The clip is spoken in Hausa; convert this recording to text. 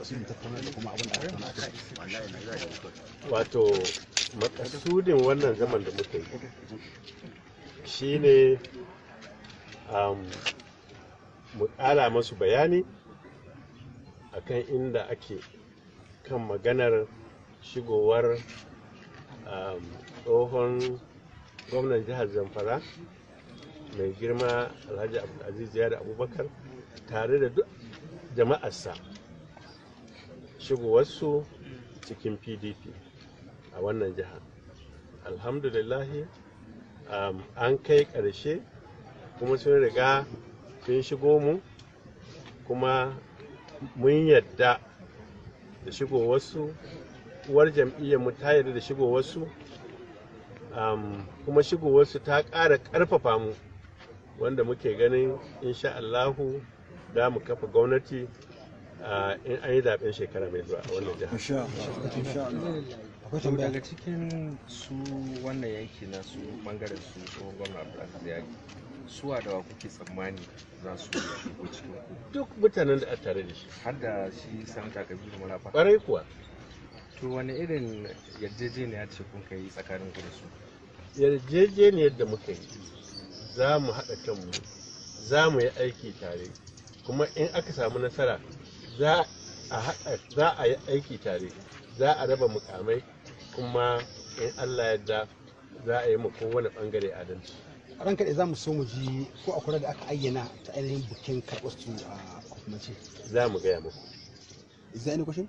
Makasudin tattauna da kuma abin da aka tattauna akai. Wato makasudin wannan zaman da muka yi shine mu ƙara masu bayani akan inda ake kan maganar shigowar tsohon gwamnan jihar Zamfara, mai girma Alhaji Abdulaziz Yari Abubakar, tare da duk jama'arsa, shigowarsu cikin PDP a wannan jiha. Alhamdulillahi, an kai ƙarshe kuma sun riga sun shigo mu, kuma mun yadda da shigowarsu. Uwar jam'iyyar mu ta yarda da shigowarsu, kuma shigowarsu ta ƙara ƙarfafa mu, wanda muke ganin insha Allahu za mu kafa gwamnati in an yi zaben shekara mai zuwa a wannan jiha. Akwai tambaya? Daga cikin su wannan yanki na su bangaren su tsohon gwamna Abdulaziz Yari, suwa da wa kuke tsammani za su shigo cikin ku? Duk mutanen da a tare da shi. Har da shi Sanata Kabiru Marafa? Ƙwarai kuwa. To, wani irin yarjejeniya ce kun kai tsakanin ku da su? Yarjejeniyar da muka yi, za mu haɗa kanmu, za mu yi aiki tare, kuma in aka samu nasara za a yi aiki tare, za a raba mukamai, kuma in Allah yadda za a yi mu kowane bangare adalci. Ranka da za mu so mu ji ko akwai da aka ayyana ta ainihin bukin karɓar su a hukumance. Za mu gaya muku. Is there any question?